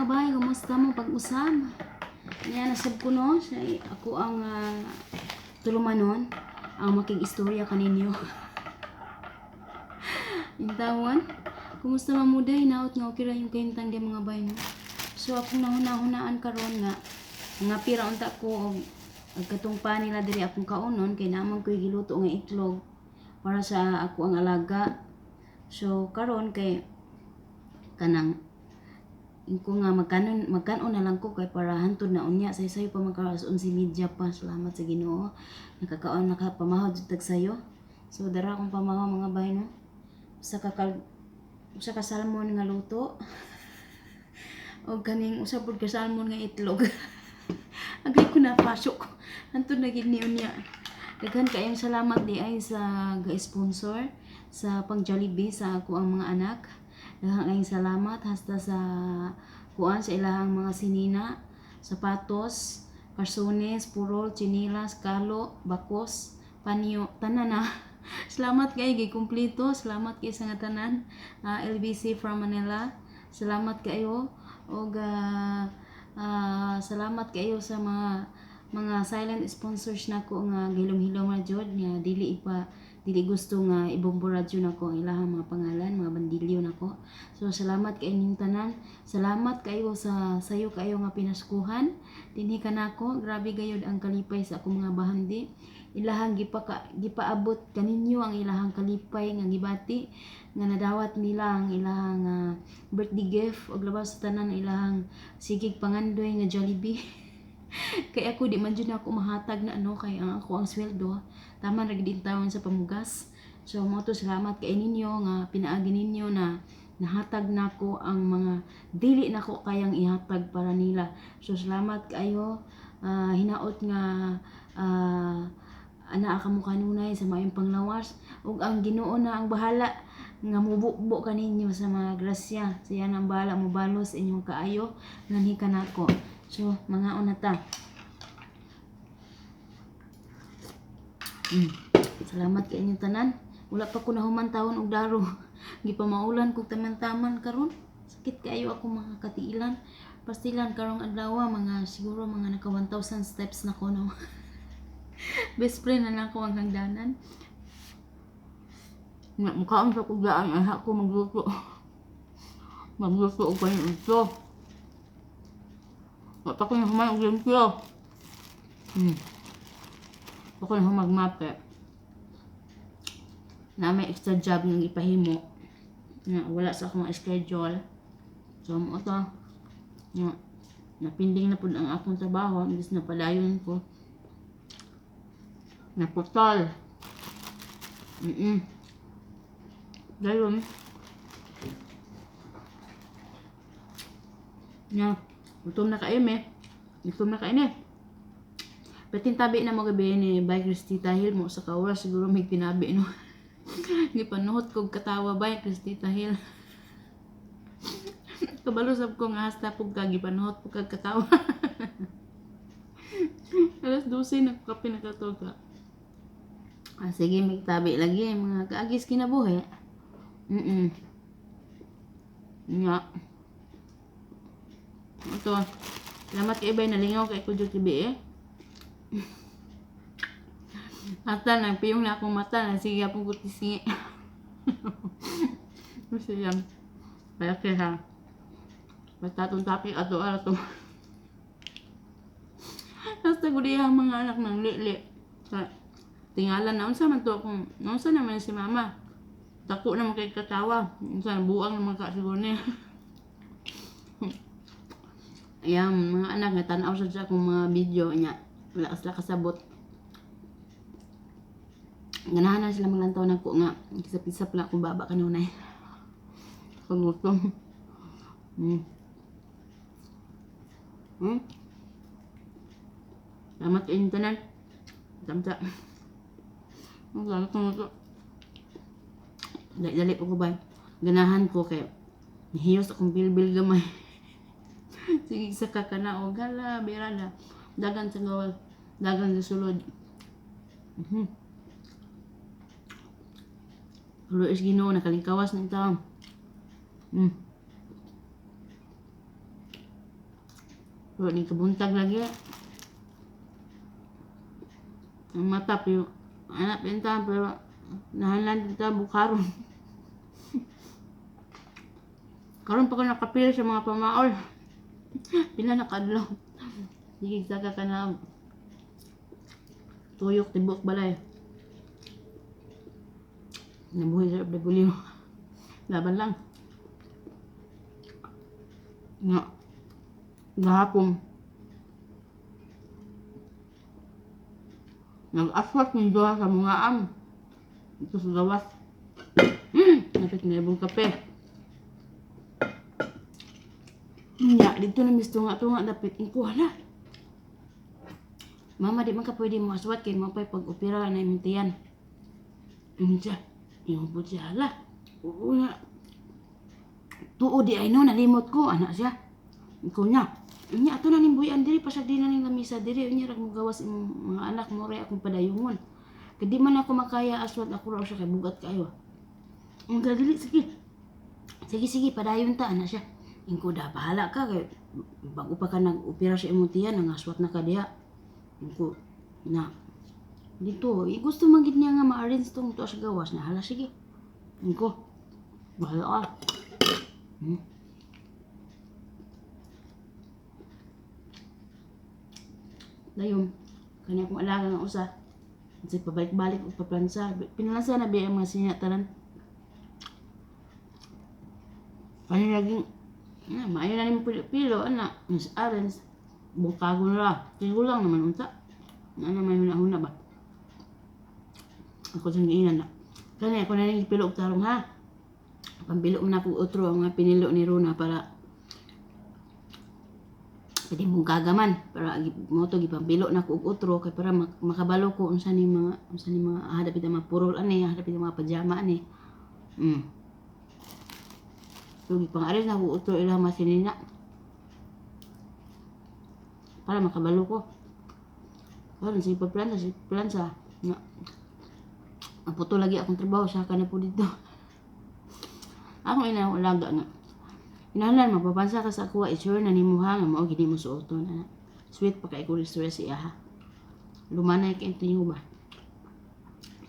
Mga bay, kumusta mo pag-usab? Niya nasab ko, no, siya, ako ang tulumanon, ang makig-istorya kaninyo. Intawan, kumusta mamuday, naot nga okay ra yung kahimtang di, mga bay, no? So akong nahuna-hunaan karon nga nga pira unta ko og og katong pa nila diri akong kaunon kay naman ko'y giluto nga itlog para sa ako ang alaga. So karon kay kanang ko nga magkanon magkanon na lang ko kay para hantod na unya, say-sayo pa man karon, alas 11:30 pa. Salamat sa Ginoo, nakakaon, nakapamahod jud tag sayo. So dara akong pamahaw, mga bay, no, usa ka salmon nga luto og kaning usa pud ka salmon nga itlog. Agay ko na pasok, hantod na gid ni unya. Daghan kaayong salamat di ay sa ga-sponsor sa pang Jollibee sa ako ang mga anak. Daghan kayong salamat hasta sa kuan sa ilahang mga sinina, sapatos, karsones, purol, tsinilas, kalo, bakos, panyo, tanan na. Salamat kay gay kumpleto. Salamat kay sa nga tanan. LBC from Manila. Salamat kayo og salamat kayo sa mga silent sponsors nako nga gilom-hilom ra jud nga dili ipa dili gusto nga ibombo radyo nako ang ilahang mga pangalan, mga bandilyo nako. So salamat kay inyong tanan. Salamat kayo sa sayo kayo nga pinaskuhan dinhi kanako. Grabe gayud ang kalipay sa akong mga bahandi. Ilahang gipaabot kaninyo ang ilahang kalipay nga gibati nga nadawat nila ang ilahang birthday gift ug labaw sa tanan, ilahang sigig pangandoy nga Jollibee. Kay ako di man jud ako mahatag na ano kay ang ako ang sweldo tama ra gid tawon sa pamugas. So mo to, salamat kay ninyo nga pinaagi ninyo na nahatag nako ang mga dili nako kayang ihatag para nila. So salamat kaayo. Hinaot nga anaa kamo kanunay sa maayong panglawas ug ang Ginoo na ang bahala nga mububo kaninyo sa mga grasya. Siya na ang bahala mobalos inyong kaayo nganhi kanako. So mangaon na ta. Salamat kay inyong tanan. Wala pa ko nahuman tawon og daro. Gipamaulan kog taman-taman karon. Sakit kaayo ako mga katiilan. Pastilan karong adlaw, mga siguro mga naka 1,000 steps na ko, no. Best friend na lang ko ang hagdanan. Nga, mukhaon sa kuglaan, ay ako magluto. Magluto og kanin ito. Wa pa ko na human og limpyo. Pa ko na humagmape. Na may extra job nga ipahimo. Nga wala sa akong schedule. So mo to. Nga napinding na pud ang akong trabaho, imbis na padayon ko. Naputol. Dayon. Nga, gutom na kayo me. Gutom na kayo ne. Patin tabi na mo gabi ni Bay Cristita Hill mo sa kaura siguro may tinabi, no. Gipanuhot kog katawa, Bay Cristita Hill. Kabalo sab ko nga hasta pug ka gipanuhot pug kag katawa. Alas 12 nagkape na katoga. Ah, sige, may tabi lagi mga kaagis kinabuhi. Nga. Ito. Salamat kay Bay, nalingaw kay ko TV eh. Hasta nagpiyong na akong mata, na sige akong kutisngi. Kasi yan. Kaya kaya. Basta itong topic ato ato. Hasta gudi ang mga anak ng lili. Sa tingala na unsa man to kung unsa naman si mama. Dako naman kay katawa. Unsa buang naman ka siguro niya. Yang mga anak nga tan-aw sa akong mga video niya. Wala sila kasabot. Ganahan na sila maglantaw nako nga kisap-kisap lang akong baba kanunay. Pagutom. Salamat kay tanan. Tamta. Ang gano'n ko ito. Dali-dali po ko ba. Ganahan ko kay nihiyos akong bilbil gamay. Sige sa kakanaog. Hala, bira na. Dagan sa gawal. Dagan sa sulod. Luis Ginoo nakalingkawas na ito. Pero ni kabuntag lagi. Ang mata pero anak pinta pero nahalan dito bukaron. Karon pa ko nakapil sa mga pamaol. Pila na kadlaw. Sige saka ka na tuyok tibok balay. Nabuhi sa FW. Laban lang. Nga. Gahapon. Nag-aswat ni duha sa mga am. Ito sa gawas. Napit na ibong kape. Nya, dito na mis tunga-tunga dapit. Ikuha na. Mama, di man ka pwede mo aswat kay mo pa'y pag-opera na imong tiyan. Unsa? Yung po siya, hala. Oo na. Tuo di ay no, nalimot ko, anak siya. Ikaw niya. Unya, ato na ning buyan diri, pasag di na ning lamisa diri. Unya, rag mo gawas imong mga anak mo rin akong padayungon. Kay di man ako makaya aswat, ako raw siya kay bugat kayo. Ang dili, sige. Sige, sige, padayon ta, anak siya. Ingko da, bahala ka. Kay, bago pa ka nag-opera sa imong tiyan, nangaswat na ka diha. Ingko, na, dito, eh, gusto man gid niya nga ma-arrange tong to sa gawas na hala sige. Ingko, bahala ka. Dayon, kanya akong alaga nga usa. Kasi pabalik-balik og paplansa. Pinalansa na biya ang mga sinya tanan. Kanya laging, na, maayo na nimo pilo-pilo, ana, Miss Arens, bungkago na ra. Tigulang naman unta. Na naman huna-huna ba? Ako sa giinan na. Kani ako na ning pilo og tarong ha. Pambilo man ako otro ang mga pinilo ni Rona para pwede mong kagaman para mo to gipambilo na ko og otro kay para makabalo ko unsa ni mga hadapit ang mga purol ani, hadapit ang mga pajama ani. So gipang-aris na ko otro ilang masinina para makabalo ko. Karon sige pagplansa, sige pagplansa. Nga. Ang puto lagi akong trabaho sa kana po dito. Ako ina alaga nga. Inalan mapapansa ka sa kuha, i-sure na nimo ha nga mao gid mo suoton ana. Sweet pa kay ko istorya siya ha. Lumanay kay inyo ba.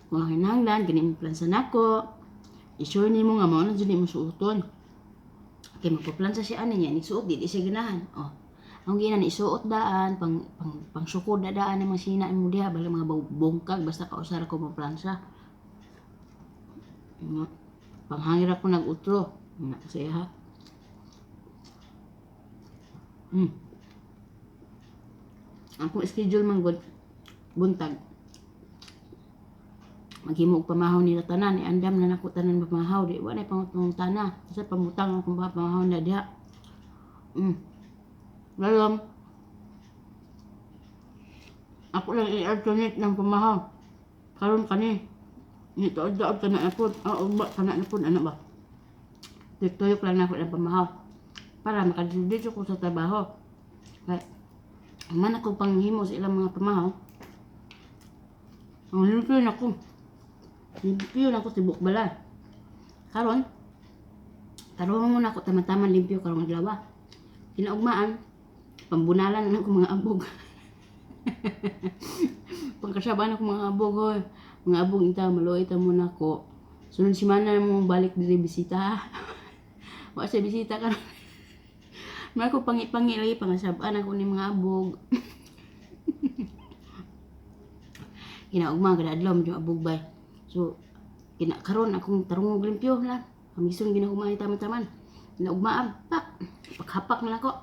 Kung ang hinahanglan gani mo plansa nako. I-sure nimo nga mao na jud nimo suoton. Kay magpaplansa siya ani niya, nisuot di siya ganahan. Oh. Ang ginan isuot daan pang pang pangsukod na daan ang mga sina mo diha bali mga bungkag basta kausara ko maplansa. Nga. Panghangir ako nag-utro. Nga siya ha. Akong schedule man gud buntag. Maghimo og pamahaw nila tanan, iandam na nako tanan pamahaw di wa nay pangutana. Kasi pamutang akong pamahaw na diha. Lalom. Ako lang i-alternate ng pamahaw. Karon kani. Ni tuod-tuod kana na pod. Ah, ugba kana na pod ana ba. Tuyok lang nako ng pamahaw para makadito ko sa trabaho. Kay man ako panghimo sa ilang mga pamahaw. Ang limpyo na ko. Limpyo na ko tibok bala. Karon, karon mo na ako tama-tama limpyo karong adlaw. Kinaugmaan, pambunalan na ako mga abog. Pangkasaban ako mga abog hoy. Mga abog inta maluoy ta mo nako. Sunod semana mo balik diri bisita ha. Wa sa bisita karon. May ko pangi-pangi lagi pangasabaan ako ni mga abog. Kinaugma kada adlaw medyo abog bay. So kinakaron akong tarong og limpyo la. Kamison ginahuman taman-taman. Kinaugmaan pak pakhapak na ako.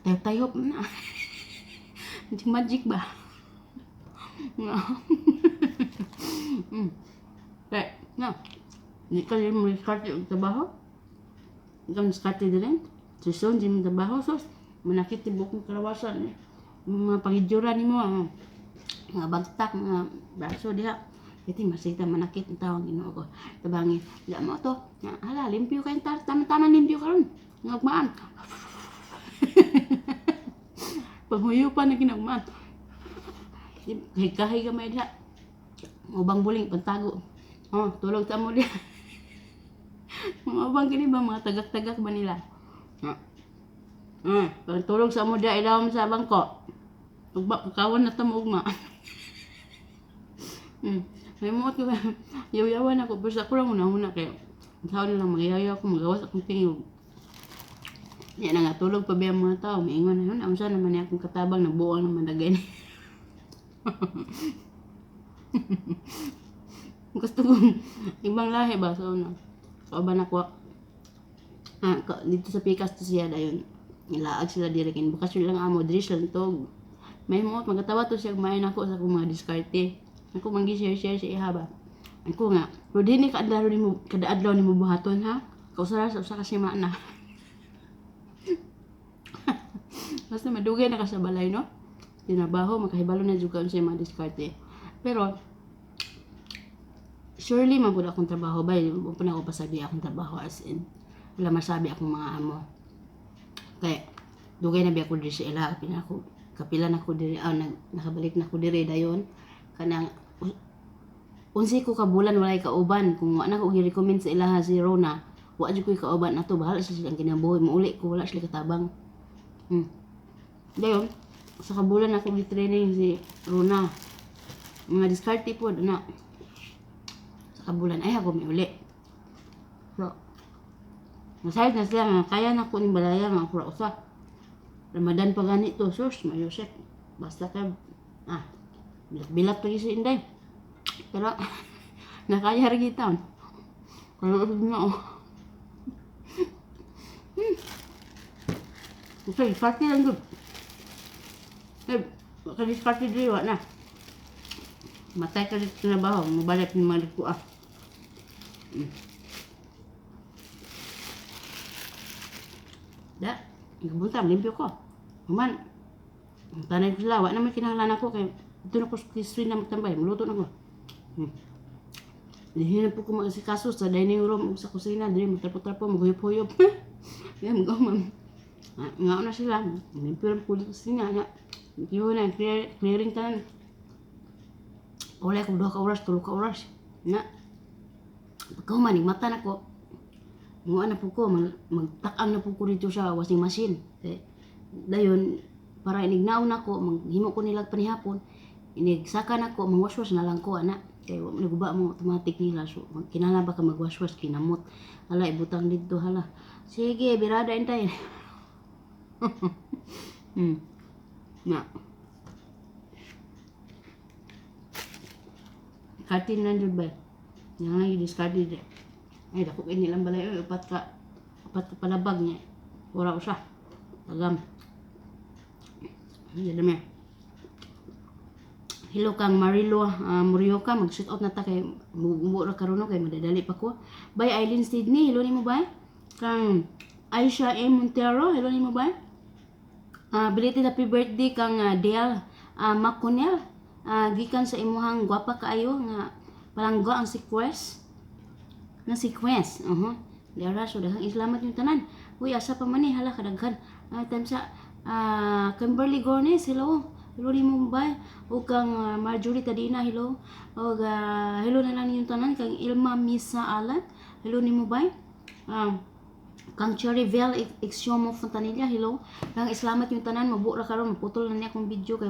Tayop-tayop na. Magic magic ba? Kaya, na. Hindi ka rin mo diskarte og trabaho. Hindi ka diskarte din. Susun, di mo trabaho, sus. Manakit tibok mong kalawasan. Eh. Mga pangidyura ni mo, ah. Mga bagtak, mga braso diha. Iti masita manakit ang tawang Ginoo ko. Tabangi, di mo to. Nga, hala, limpyo kayo, tama-tama limpyo karon. Ngugmaan. Panghuyo pa na kinugmaan. Hikahi ka may diha. Ubang buling, pantago. Oh, tulog ta mo diha. Mga ubang kini ba, mga tagak-tagak ba nila? Ha. Pagtulog sa mo diya ilawom sa bangko. Ugma, kawan na ta mo ugma. May muot ko yaw-yawan ako pero sa ako lang una-una kay tao na lang magyayaw ako, magawas akong tingog. Yan na nga, tulog pa ba ang mga tao? Maingon na yun. Ang saan naman niya akong katabang, nabuang naman na ganyan. Gusto kong ibang lahi ba? So, na. Kauban ako. Ah, dito sa Pikas to siya dayon. Ilaag sila diri kay bukas lang amo diri sila tog. May mo magatawa to siya, kumain ako sa akong mga diskarte. Ako manggi share share sa iha ba. Ako nga, pero di ni kaadlaw nimo, kada adlaw nimo buhaton ha. Kausara sa usa ka semana. Basta madugay na ka sa balay, no? Tinabaho, makahibalo na jud ka unsay mga diskarte. Pero surely man pud akong trabaho bay, wa pa na ako pasabi akong trabaho, as in. Wala masabi akong mga amo. Kay dugay na biya ko diri sa ila, kapila ako, kapila na ko diri, ah, nakabalik na ko diri dayon kanang unsi ko ka bulan walay kauban. Kung wa na ko gi-recommend sa ilaha si Rona, wa jud ko'y kauban ato. Bahala sila silang kinabuhi, muuli ko, wala sila katabang. Dayon sa kabulan ako gi-training si Rona, mga diskarte pod na sa kabulan ay ako miuli. So nasayod na sila nga kaya na ko ning balaya nga ako ra usa. Ramadan pa gani to, sus mayosek, basta ka ah bilat-bilat pa si Inday, pero nakaya ra kita pero na oh. Okay, diskarte lang gud. Eh, ka diskarte diri wa na. Matay ka sa trabaho, mabalik ni mga ko ah. Da, gabunta, limpyo ko. Human, tanay ko sila, wa naman kinahanglan ako kay dito na ko sa kiswin na magtambay, maluto na ko. Dihin na po ko mag-asikaso sa dining room ug sa kusina, diri magtrapo-trapo, maghuyop-huyop. Yan, mag-umam. Ah, nga na sila, limpyo lang po sa kusina, nga. Yun na, clear, clearing tanan. Wala ko 2 ka oras, 3 ka oras. Na, pagkahuman, mata na ko. Muha na po ko, magtakang na po ko dito sa washing machine. Eh, dayon, para inignaon na ko, maghimo ko nila panihapon, inigsaka na ko, mangwaswas na lang ko, ana. Kay wa man guba mo automatic nila. So, kinahanglan ba ka magwaswas, kinamot. Hala, ibutang dito, hala. Sige, birada intay. Na. Katin lang jud ba? Yang lagi diskarte di. Ay, dako kay nilang balay oy, upat ka palabag niya. Ura usa. Tagam. Ay, dami. Hello kang Marilo Murioka, mag-shoot out na ta kay mubo ra karon kay madadali pa ko. Bye Eileen Sydney, hello nimo ba? Kang Aisha M Montero, hello nimo ba? Belated happy birthday kang Dale Maconel. Gikan sa imuhang gwapa kaayo nga palangga ang sequest na sequest. Dara, so daghang salamat yung tanan. Uy, asa pa man ni, hala kadaghan. Time sa Kimberly Gornes, hello. Hello nimo ba? O kang Marjorie Tadina, hello. O hello na lang ninyong tanan kang Ilma Misa Alan. Hello nimo ba? Kang Cherry Bell Exiomo Fontanilla, hello. Kang salamat yung tanan, mabuo ra karon, maputol na niya akong video kay